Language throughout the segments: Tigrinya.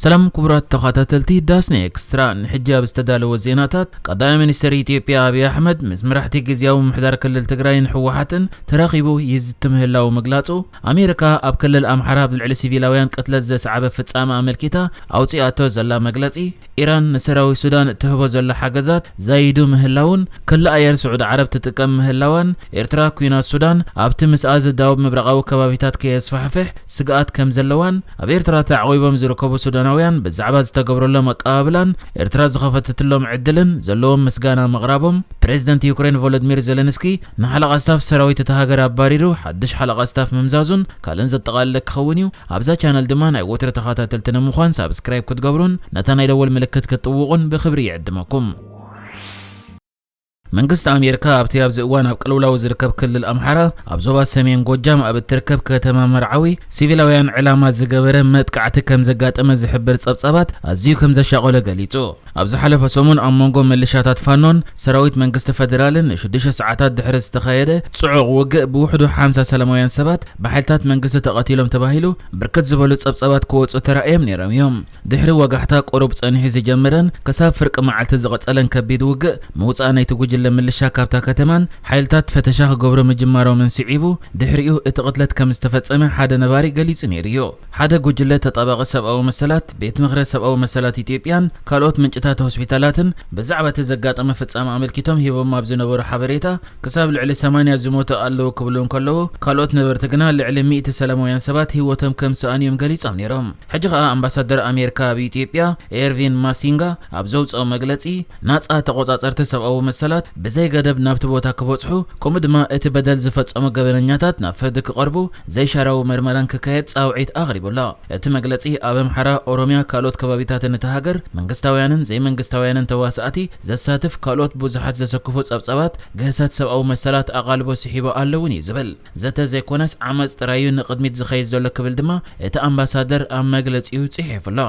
ሰላም ክቡራት ተኸታተልቲ ዳስና ኤክስትራ፣ ንሕጂ ኣብ ዝተዳለወ ዜናታት፣ ቀዳማይ ሚኒስትር ኢትዮጵያ ኣብይ ኣሕመድ ምስ መራሕቲ ግዝያዊ ምምሕዳር ክልል ትግራይን ህወሓትን ተራኺቡ ይዝቲ ምህላው ምግላጹ፣ ኣሜሪካ ኣብ ክልል ኣምሓራ ኣብ ልዕሊ ሲቪላውያን ቅትለት ዘስዓበ ፍጻመ ኣመልኪታ ኣውጺኣቶ ዘላ መግለጺ፣ ኢራን ንሰራዊት ሱዳን እትህቦ ዘላ ሓገዛት ዛይዱ ምህላውን፣ ክሊ ኣየር ስዑዲ ዓረብ ትጥቀም ምህላዋን፣ ኤርትራ ኲናት ሱዳን ኣብቲ ምስኣ ዝዳወብ ምብራቓዊ ከባቢታት ከየስፋሕፍሕ ስግኣት ከም ዘለዋን፣ ኣብ ኤርትራ ተዓቑቦም ዝርከቡ ሱዳናውያን ብዛዕባ ዝተገብረሎም ኣቀባብላን ኤርትራ ዝኸፈተትሎም ዕድልን ዘለዎም ምስጋና ምቕራቦም፣ ፕሬዝደንት ዩክሬን ቮሎድሚር ዜለንስኪ ንሓለቓ ስታፍ ሰራዊት እታ ሃገር ኣባሪሩ ሓድሽ ሓለቓ ስታፍ ምምዛዙን ካልእን ዘጠቓለለ ክኸውን እዩ። ኣብዛ ቻነል ድማ ናይ ወትሪ ተኸታተልቲ ንምዃን ሳብስክራይብ ክትገብሩን ነታ ናይ ደወል ምልክት ክትጥውቑን ብኽብሪ ይዕድመኩም። መንግስቲ ኣሜሪካ ኣብቲ ኣብዚ እዋን ኣብ ቅልውላው ዝርከብ ክልል ኣምሓራ ኣብ ዞባ ሰሜን ጎጃም ኣብ እትርከብ ከተማ መርዓዊ ሲቪላውያን ዕላማ ዝገበረ መጥቃዕቲ ከም ዘጋጠመ ዝሕብር ጸብጻባት ኣዝዩ ከም ዘሻቐሎ ገሊጹ። ኣብ ዝሓለፈ ሰሙን ኣብ መንጎ ሚሊሻታት ፋኖን ሰራዊት መንግስቲ ፈደራልን ንሽዱሽተ ሰዓታት ድሕሪ ዝተኻየደ ጽዑቕ ውግእ ብውሕዱ ሓምሳ ሰላማውያን ሰባት ብሓይልታት መንግስቲ ተቐቲሎም ተባሂሉ ብርክት ዝበሉ ጸብጻባት ክወጹ ተራእዮም ነይሮም እዮም። ድሕሪ ወጋሕታ ቁሩብ ጸኒሑ ዝጀመረን ክሳብ ፍርቂ መዓልቲ ዝቐጸለን ከቢድ ውግእ ምውጻእ ናይቲ ጉጅለ ምልሻ ካብታ ከተማን ሓይልታት ፈተሻ ክገብሩ ምጅማሮምን ስዒቡ ድሕሪኡ እቲ ቅትለት ከም ዝተፈጸመ ሓደ ነባሪ ገሊጹ ነይሩ እዩ። ሓደ ጉጅለ ተጣባቒ ሰብኣዊ መሰላት፣ ቤት ምኽሪ ሰብኣዊ መሰላት ኢትዮጵያን ካልኦት ምንጭታት ሆስፒታላትን ብዛዕባ እቲ ዘጋጠመ ፍጻመ ኣመልኪቶም ሂቦም ኣብ ዝነበሩ ሓበሬታ፣ ክሳብ ልዕሊ ሰማንያ ዝሞቱ ኣለዉ ክብሉ እንከለዉ፣ ካልኦት ነበርቲ ግና ልዕሊ ሚእቲ ሰላማውያን ሰባት ህይወቶም ከም ዝሰኣኑ እዮም ገሊጾም ነይሮም። ሕጂ ከኣ ኣምባሳደር ኣሜሪካ ኣብ ኢትዮጵያ ኤርቪን ማሲንጋ ኣብ ዘውጽኦ መግለጺ፣ ናጻ ተቖጻጸርቲ ሰብኣዊ መሰላት ብዘይ ገደብ ናብቲ ቦታ ክበጽሑ፣ ከምኡ ድማ እቲ በደል ዝፈጸሙ ገበነኛታት ናብ ፍርዲ ክቐርቡ ዘይሻራዊ መርመራን ክካየድ ጻውዒት ኣቕሪቡ ኣሎ። እቲ መግለጺ ኣብ ኣምሓራ፣ ኦሮሚያ፣ ካልኦት ከባቢታትን እታ ሃገር መንግስታውያንን ዘይመንግስታውያንን ተዋሳእቲ ዘሳትፍ ካልኦት ብዙሓት ዘሰክፉ ጸብጻባት ግህሰት ሰብኣዊ መሰላት ኣቓልቦ ስሒቡ ኣሎ እውን እዩ ዝብል። ዘተ ዘይኮነስ ዓመጽ ጥራይ እዩ ንቕድሚት ዝኸይድ ዘሎ ክብል ድማ እቲ ኣምባሳደር ኣብ መግለጺኡ ጽሒፉ ኣሎ።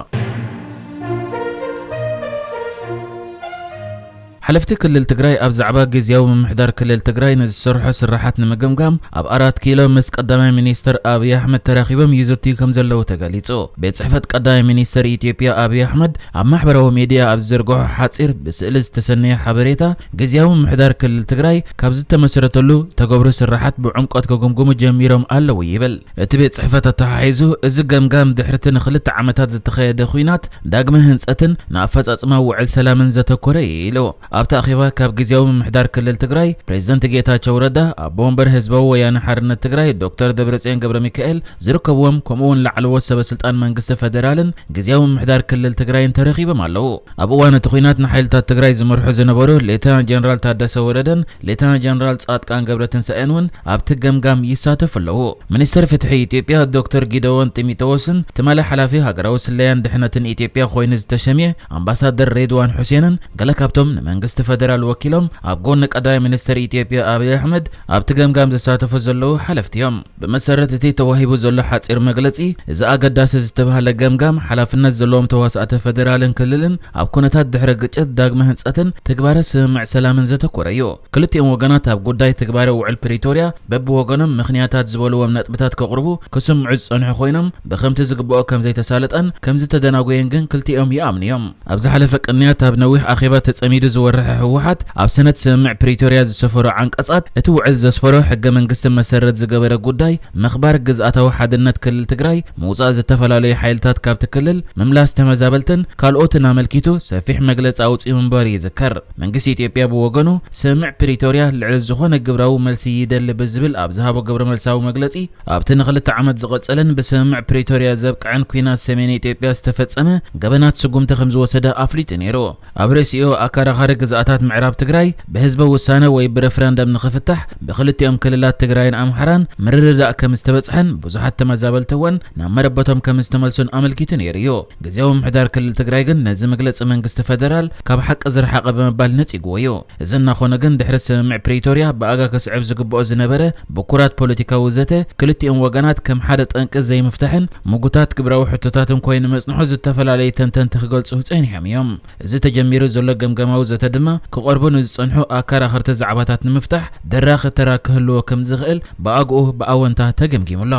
ሓለፍቲ ክልል ትግራይ ኣብ ዛዕባ ግዝያዊ ምምሕዳር ክልል ትግራይ ንዝሰርሖ ስራሓት ንምግምጋም ኣብ ኣራት ኪሎ ምስ ቀዳማይ ሚኒስትር ኣብይ ኣሕመድ ተራኺቦም ይዝትዩ ከም ዘለዉ ተገሊጹ። ቤት ጽሕፈት ቀዳማይ ሚኒስትር ኢትዮጵያ ኣብይ ኣሕመድ ኣብ ማሕበራዊ ሚድያ ኣብ ዝዘርግሖ ሓጺር ብስእሊ ዝተሰነየ ሓበሬታ፣ ግዝያዊ ምምሕዳር ክልል ትግራይ ካብ ዝተመስረተሉ ተገብሩ ስራሓት ብዕምቆት ክግምግሙ ጀሚሮም ኣለዉ ይብል። እቲ ቤት ጽሕፈት ኣተሓሒዙ፣ እዚ ገምጋም ድሕርቲ ንኽልተ ዓመታት ዝተኸየደ ኹናት ዳግመ ህንጸትን ንኣፈጻጽማ ውዕል ሰላምን ዘተኮረ እዩ ኢሉ። ኣብቲ ኣኼባ ካብ ግዝያዊ ምምሕዳር ክልል ትግራይ ፕሬዝደንት ጌታቸው ረዳ፣ ኣቦ ወንበር ህዝባዊ ወያነ ሓርነት ትግራይ ዶክተር ደብረጽዮን ገብረ ሚካኤል ዝርከብዎም፣ ከምኡ እውን ላዕለዎት ሰበ ስልጣን መንግስቲ ፈደራልን ግዝያዊ ምምሕዳር ክልል ትግራይን ተረኺቦም ኣለዉ። ኣብ እዋን እቲ ኹናት ንሓይልታት ትግራይ ዝመርሑ ዝነበሩ ሌተናል ጀነራል ታደሰ ወረደን ሌተናል ጀነራል ጻድቃን ገብረትንሳኤን እውን ኣብቲ ገምጋም ይሳተፉ ኣለዉ። ሚኒስትር ፍትሒ ኢትዮጵያ ዶክተር ጊደዎን ጢሞቴዎስን ትማሊ ሓላፊ ሃገራዊ ስለያን ድሕነትን ኢትዮጵያ ኮይኑ ዝተሸምየ ኣምባሳደር ሬድዋን ሑሴንን ገለ ካብቶም ንመንግስቲ ፈደራል ወኪሎም ኣብ ጎኒ ቀዳማይ ሚኒስትር ኢትዮጵያ ኣብይ ኣሕመድ ኣብቲ ገምጋም ዝሳተፉ ዘለዉ ሓለፍቲ እዮም። ብመሰረት እቲ ተዋሂቡ ዘሎ ሓጺር መግለጺ፣ እዚ ኣገዳሲ ዝተባህለ ገምጋም ሓላፍነት ዘለዎም ተዋሳእቲ ፈደራልን ክልልን ኣብ ኩነታት ድሕረ ግጭት ዳግመ ህንጸትን ትግባረ ስምምዕ ሰላምን ዘተኮረ እዩ። ክልቲኦም ወገናት ኣብ ጉዳይ ትግባረ ውዕል ፕሪቶርያ በብወገኖም ምኽንያታት ዝበልዎም ነጥብታት ከቕርቡ ክስምዑ ዝጸንሑ ኮይኖም፣ ብከምቲ ዝግብኦ ከም ዘይተሳለጠን ከም ዝተደናጎየን ግን ክልቲኦም ይኣምኑ እዮም። ኣብ ዝሓለፈ ቅንያት ኣብ ነዊሕ ኣኼባ ተጸሚዱ ዝወረሐ ህወሓት ኣብ ሰነድ ስምምዕ ፕሪቶርያ ዝሰፈሩ ዓንቀጻት፣ እቲ ውዕል ዘስፈሮ ሕገ መንግስቲ መሰረት ዝገበረ ጉዳይ ምኽባር ግዝኣታዊ ሓድነት ክልል ትግራይ፣ ምውጻእ ዝተፈላለዩ ሓይልታት ካብቲ ክልል፣ ምምላስ ተመዛበልትን ካልኦትን ኣመልኪቱ ሰፊሕ መግለጺ ኣውጺኡ ምንባሩ ይዝከር። መንግስቲ ኢትዮጵያ ብወገኑ ስምምዕ ፕሪቶርያ ልዕሊ ዝኾነ ግብራዊ መልሲ ይደሊ ብዝብል ኣብ ዝሃቦ ግብረ መልሳዊ መግለጺ፣ ኣብቲ ንክልተ ዓመት ዝቐጸለን ብስምምዕ ፕሪቶርያ ዘብቅዐን ኲናት ሰሜን ኢትዮጵያ ዝተፈጸመ ገበናት ስጉምቲ ከም ዝወሰደ ኣፍሊጡ ነይሩ። ኣብ ርእሲኡ ኣከራኻሪ ግዝኣታት ምዕራብ ትግራይ ብህዝበ ውሳነ ወይ ብረፍረንደም ንኽፍታሕ ብክልቲኦም ክልላት ትግራይን ኣምሓራን ምርድዳእ ከም ዝተበጽሐን ብዙሓት ተመዛበልቲ እውን ናብ መረበቶም ከም ዝተመልሱን ኣመልኪቱ ነይሩ እዩ። ግዝያዊ ምምሕዳር ክልል ትግራይ ግን ነዚ መግለጺ መንግስቲ ፈደራል ካብ ሓቂ ዝረሓቐ ብምባል ነጺግዎ እዩ። እዚ እናኾነ ግን ድሕሪ ስምምዕ ፕሪቶርያ ብኣጋ ክስዕብ ዝግብኦ ዝነበረ ብኩራት ፖለቲካዊ ዘተ ክልቲኦም ወገናት ከም ሓደ ጠንቂ ዘይምፍታሕን ምጉታት ግብራዊ ሕቶታትን ኮይኑ ምጽንሑ ዝተፈላለዩ ተንተንቲ ክገልጹ ጸኒሖም እዮም። እዚ ተጀሚሩ ዘሎ ገምገማዊ ዘተ ድማ ክቐርቡ ንዝጸንሑ ኣከራኸርቲ ዛዕባታት ንምፍታሕ ደራኺ ተራ ክህልዎ ከም ዝኽእል ብኣግኡ ብኣወንታ ተገምጊሙ ኣሎ።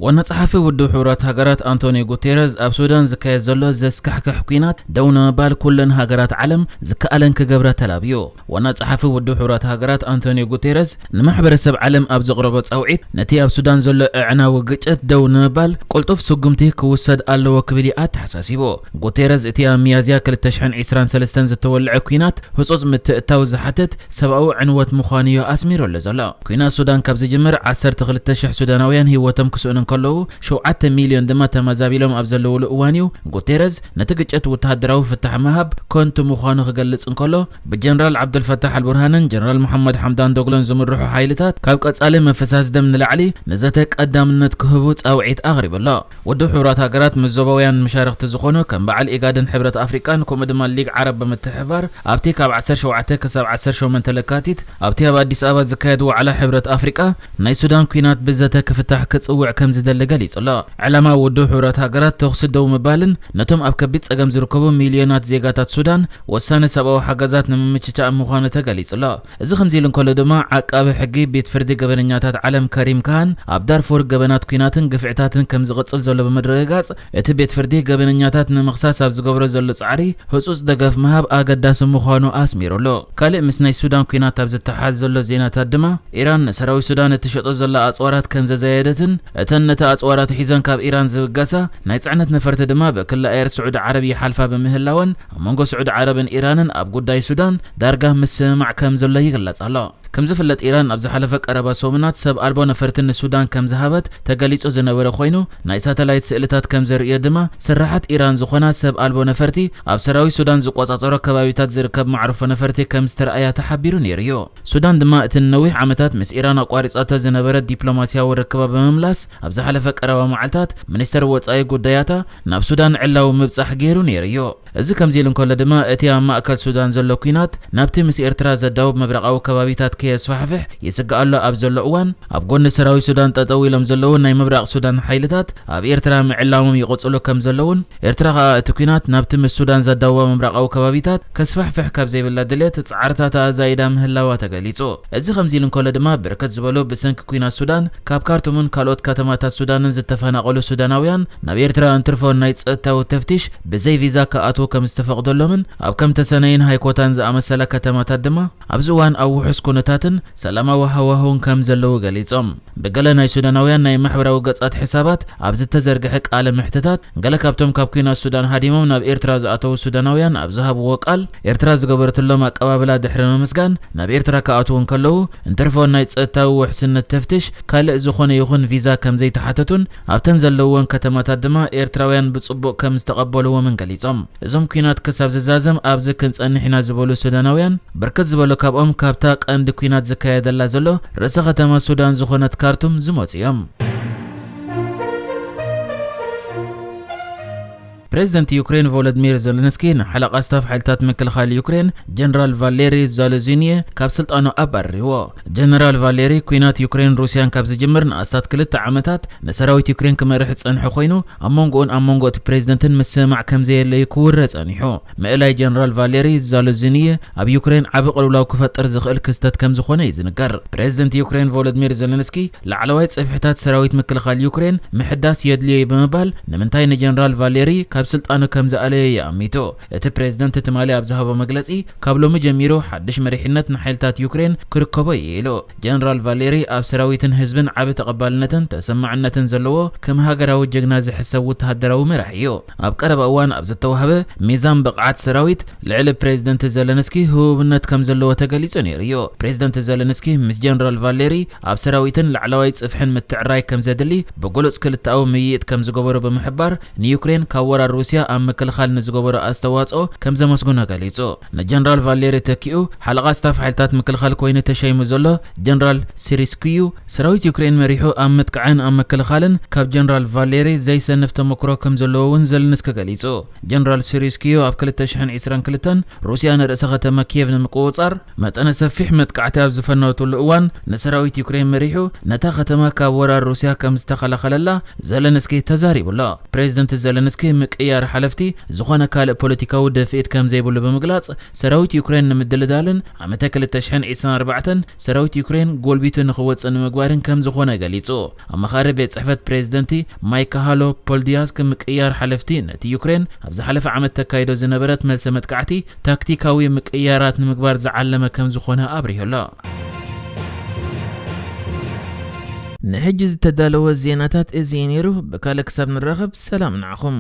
ዋና ጸሓፊ ውድብ ሕቡራት ሃገራት ኣንቶኒዮ ጉቴረዝ ኣብ ሱዳን ዝካየድ ዘሎ ዘስካሕክሕ ኲናት ደው ንምባል ኩለን ሃገራት ዓለም ዝከኣለን ክገብራ ተላብዩ። ዋና ጸሓፊ ውድብ ሕቡራት ሃገራት ኣንቶኒዮ ጉቴረዝ ንማሕበረሰብ ዓለም ኣብ ዘቕረቦ ጻውዒት፣ ነቲ ኣብ ሱዳን ዘሎ ኣዕናዊ ግጭት ደው ንምባል ቅልጡፍ ስጉምቲ ክውሰድ ኣለዎ ክብል እዩ ኣተሓሳሲቡ። ጉቴረዝ እቲ ኣብ ሚያዝያ ክልተ ሽሕን ዕስራን ሰለስተን ዝተወልዐ ኲናት ህጹጽ ምትእትታው ዝሓትት ሰብኣዊ ዕንወት ምዃኑ እዩ ኣስሚሩሉ ዘሎ። ኲናት ሱዳን ካብ ዝጅምር ዓሰርተ ክልተ ሽሕ ሱዳናውያን ህይወቶም ክስእኑ እንከለዉ፣ ሸውዓተ ሚልዮን ድማ ተመዛቢሎም ኣብ ዘለውሉ እዋን እዩ። ጉቴረዝ ነቲ ግጭት ወተሃደራዊ ፍታሕ ምሃብ ከንቱ ምዃኑ ክገልጽ እንከሎ፣ ብጀነራል ዓብዱልፈታሕ ኣልቡርሃንን ጀነራል መሓመድ ሓምዳን ዶግሎን ዝምርሑ ሓይልታት ካብ ቀጻሊ ምፍሳስ ደም ንላዕሊ ንዘተ ቀዳምነት ክህቡ ጻውዒት ኣቕሪቡ ኣሎ። ውድብ ሕቡራት ሃገራት ምስ ዞባውያን መሻርኽቲ ዝኾኑ ከም በዓል ኢጋድን ሕብረት ኣፍሪቃን ከምኡ ድማ ሊግ ዓረብ ብምትሕብባር ኣብቲ ካብ ዓሰርተ ሸውዓተ ክሳብ ዓሰርተ ሸሞንተ ለካቲት ኣብቲ ኣብ ኣዲስ ኣበባ ዝካየድ ዋዕላ ሕብረት ኣፍሪቃ ናይ ሱዳን ኲናት ብዘተ ክፍታሕ ክጽውዕ ከም ዝደሊ ገሊጹ ኣሎ። ዕላማ ውድብ ሕቡራት ሃገራት ተኹሲ ደው ምባልን ነቶም ኣብ ከቢድ ጸገም ዝርከቡ ሚልዮናት ዜጋታት ሱዳን ወሳኒ ሰብኣዊ ሓገዛት ንምምችቻእ ምዃኑ ተገሊጹ ኣሎ። እዚ ከምዚ ኢሉ እንከሎ ድማ፣ ዓቃቢ ሕጊ ቤት ፍርዲ ገበነኛታት ዓለም ከሪም ካህን ኣብ ዳርፉር ገበናት ኲናትን ግፍዕታትን ከም ዝቕጽል ዘሎ ብምርግጋጽ፣ እቲ ቤት ፍርዲ ገበነኛታት ንምኽሳስ ኣብ ዝገብሮ ዘሎ ጻዕሪ ህጹጽ ደገፍ ምሃብ ኣገዳሲ ምዃኑ ኣስሚሩሉ። ካልእ ምስ ናይ ሱዳን ኲናት ኣብ ዝተሓሓዝ ዘሎ ዜናታት ድማ፣ ኢራን ንሰራዊት ሱዳን እትሸጦ ዘላ ኣጽዋራት ከም ዘዘየደትን፣ እተን ነቲ ኣጽዋራት ሒዘን ካብ ኢራን ዝብገሳ ናይ ጽዕነት ነፈርቲ ድማ ብክላ ኣየር ስዑዲ ዓረብ ይሓልፋ ብምህላወን፣ ኣብ መንጎ ስዑዲ ዓረብን ኢራንን ኣብ ጉዳይ ሱዳን ዳርጋ ምስምማዕ ከም ዘሎ ይግለጽ ኣሎ። ከም ዝፍለጥ፣ ኢራን ኣብ ዝሓለፈ ቀረባ ሰሙናት ሰብ ኣልቦ ነፈርቲ ንሱዳን ከም ዝሃበት ተገሊጹ ዝነበረ ኮይኑ፣ ናይ ሳተላይት ስእልታት ከም ዘርእዮ ድማ፣ ስራሓት ኢራን ዝኾና ሰብ ኣልቦ ነፈርቲ ኣብ ሰራዊት ሱዳን ዝቆጻጸሮ ከባቢታት ዝርከብ መዕርፎ ነፈርቲ ከም ዝተረኣያ ተሓቢሩ ነይሩ እዩ። ሱዳን ድማ እቲ ንነዊሕ ዓመታት ምስ ኢራን ኣቋሪጻቶ ዝነበረ ዲፕሎማስያዊ ርክባ ብምምላስ፣ ኣብ ዝሓለፈ ቀረባ መዓልታት ሚኒስተር ወጻኢ ጉዳያታ ናብ ሱዳን ዕላዊ ምብጻሕ ገይሩ ነይሩ እዩ። እዚ ከምዚ ኢሉ እንከሎ ድማ፣ እቲ ኣብ ማእከል ሱዳን ዘሎ ኲናት ናብቲ ምስ ኤርትራ ዘዳውብ ምብራቓዊ ከባቢታት ከየስፋሕፍሕ ይስጋእ ኣሎ ኣብ ዘሎ እዋን፣ ኣብ ጎኒ ሰራዊት ሱዳን ጠጠው ኢሎም ዘለዉ ናይ ምብራቕ ሱዳን ሓይልታት ኣብ ኤርትራ ምዕላሞም ይቕጽሉ ከም ዘለዉን፣ ኤርትራ ከኣ እቲ ኲናት ናብቲ ምስ ሱዳን ዘዳውባ ምብራቓዊ ከባቢታት ከስፋሕፍሕ ካብ ዘይብላ ድሌት ጻዕርታታ ኣዛይዳ ምህላዋ ተገሊጹ። እዚ ከምዚ ኢሉ እንከሎ ድማ፣ ብርክት ዝበሉ ብሰንኪ ኲናት ሱዳን ካብ ካርቱምን ካልኦት ከተማታት ሱዳንን ዝተፈናቐሉ ሱዳናውያን ናብ ኤርትራ እንትርፎ ናይ ጸጥታዊ ተፍቲሽ ብዘይ ቪዛ ክኣትዉ ከም ዝተፈቕደሎምን ኣብ ከም ተሰነይን ሃይኮታን ዝኣመሰላ ከተማታት ድማ ኣብዚ እዋን ኣብ ውሑስ ኩነታትን ሰላማዊ ሃዋህውን ከም ዘለዉ ገሊጾም። ብገለ ናይ ሱዳናውያን ናይ ማሕበራዊ ገጻት ሕሳባት ኣብ ዝተዘርግሐ ቃለ ምሕትታት፣ ገለ ካብቶም ካብ ኲናት ሱዳን ሃዲሞም ናብ ኤርትራ ዝኣተዉ ሱዳናውያን ኣብ ዝሃብዎ ቃል፣ ኤርትራ ዝገበረትሎም ኣቀባብላ ድሕሪ ምምስጋን፣ ናብ ኤርትራ ክኣትዉ እንከለዉ፣ እንትርፎ ናይ ጸጥታዊ ውሕስነት ተፍትሽ፣ ካልእ ዝኾነ ይኹን ቪዛ ከም ዘይተሓተቱን፣ ኣብተን ዘለውወን ከተማታት ድማ ኤርትራውያን ብጽቡቕ ከም ዝተቐበልዎምን ገሊጾም። እዞም ኲናት ክሳብ ዝዛዘም ኣብዚ ክንጸንሕ ኢና ዝበሉ ሱዳናውያን፣ ብርክት ዝበሉ ካብኦም ካብታ ቀንዲ ኲናት ዝካየደላ ዘሎ ርእሰ ከተማ ሱዳን ዝኾነት ካርቱም ዝመጹ እዮም። ፕሬዝደንት ዩክሬን ቮሎድሚር ዘለንስኪ ንሓለቓ ስታፍ ሓይልታት ምክልኻል ዩክሬን ጀነራል ቫሌሪ ዛሎዚኒየ ካብ ስልጣኑ ኣባረርዎ። ጀነራል ቫሌሪ ኲናት ዩክሬን ሩስያን ካብ ዝጅምር ንኣስታት ክልተ ዓመታት ንሰራዊት ዩክሬን ክመርሕ ዝጸንሐ ኮይኑ፣ ኣብ መንጎኡን ኣብ መንጎ እቲ ፕሬዝደንትን ምስምማዕ ከም ዘየለዩ ክውረ ጸኒሑ። ምእላይ ጀነራል ቫሌሪ ዛሎዚኒየ ኣብ ዩክሬን ዓቢ ቅልውላው ክፈጥር ዝኽእል ክስተት ከም ዝኾነ እዩ ዝንገር። ፕሬዝደንት ዩክሬን ቮሎድሚር ዘለንስኪ ላዕለዋይ ጽፍሕታት ሰራዊት ምክልኻል ዩክሬን ምሕዳስ የድልዮ እዩ ብምባል፣ ንምንታይ ንጀነራል ቫሌሪ ካብ ስልጣኑ ከም ዝኣለዮ እዩ ኣሚቱ። እቲ ፕሬዝደንት ትማሊ ኣብ ዝሃቦ መግለጺ፣ ካብ ሎሚ ጀሚሩ ሓድሽ መሪሕነት ንሓይልታት ዩክሬን ክርከቦ እዩ ኢሉ። ጀነራል ቫሌሪ ኣብ ሰራዊትን ህዝብን ዓቢ ተቐባልነትን ተሰማዕነትን ዘለዎ፣ ከም ሃገራዊ ጅግና ዝሕሰብ ወተሃደራዊ መራሒ እዩ። ኣብ ቀረባ እዋን ኣብ ዝተዋህበ ሚዛን ብቕዓት ሰራዊት፣ ልዕሊ ፕሬዝደንት ዘለንስኪ ህቡብነት ከም ዘለዎ ተገሊጹ ነይሩ እዩ። ፕሬዝደንት ዘለንስኪ ምስ ጀነራል ቫሌሪ ኣብ ሰራዊትን ላዕለዋይ ጽፍሕን ምትዕራይ ከም ዘድሊ ብግሉጽ ክልተኣዊ ምይይጥ ከም ዝገበሩ ብምሕባር፣ ንዩክሬን ካብ ወራር ሩስያ ኣብ ምክልኻል ንዝገበሮ ኣስተዋጽኦ ከም ዘመስግኖ ገሊጹ። ንጀነራል ቫሌሪ ተኪኡ ሓለቓ ስታፍ ሓይልታት ምክልኻል ኮይኑ ተሸይሙ ዘሎ ጀነራል ሲሪስኪዩ፣ ሰራዊት ዩክሬን መሪሑ ኣብ ምጥቃዕን ኣብ ምክልኻልን ካብ ጀነራል ቫሌሪ ዘይሰንፍ ተመክሮ ከም ዘለዎ እውን ዘለንስኪ ገሊጹ። ጀነራል ሲሪስኪዩ ኣብ ክልተ ሽሕን ዕስራን ክልተን ሩስያ ንርእሰ ከተማ ኪየቭ ንምቁጽጻር መጠነ ሰፊሕ መጥቃዕቲ ኣብ ዝፈነወትሉ እዋን፣ ንሰራዊት ዩክሬን መሪሑ ነታ ከተማ ካብ ወራር ሩስያ ከም ዝተኸላኸለላ ዘለንስኪ ተዛሪቡ ኣሎ። ፕሬዝደንት ዘለንስኪ ምቅ-፣ ምቅያር ሓለፍቲ ዝኾነ ካልእ ፖለቲካዊ ደፍኢት ከም ዘይብሉ ብምግላጽ፣ ሰራዊት ዩክሬን ንምድልዳልን ዓመተ ክልተ ሽሕን ዕስራን ኣርባዕተን ሰራዊት ዩክሬን ጎልቢቱ ንኽወጽእ ንምግባርን ከም ዝኾነ ገሊጹ። ኣማኻሪ ቤት ጽሕፈት ፕሬዝደንቲ ማይካ ሃሎ ፖልዲያስክ፣ ምቅያር ሓለፍቲ ነቲ ዩክሬን ኣብ ዝሓለፈ ዓመት ተካይዶ ዝነበረት መልሰ መጥቃዕቲ ታክቲካዊ ምቅያራት ንምግባር ዝዓለመ ከም ዝኾነ ኣብሪሁ ኣሎ። ንሕጂ ዝተዳለወ ዜናታት እዚ እዩ ነይሩ። ብካልእ ክሳብ ንራኸብ፣ ሰላም ንዓኹም።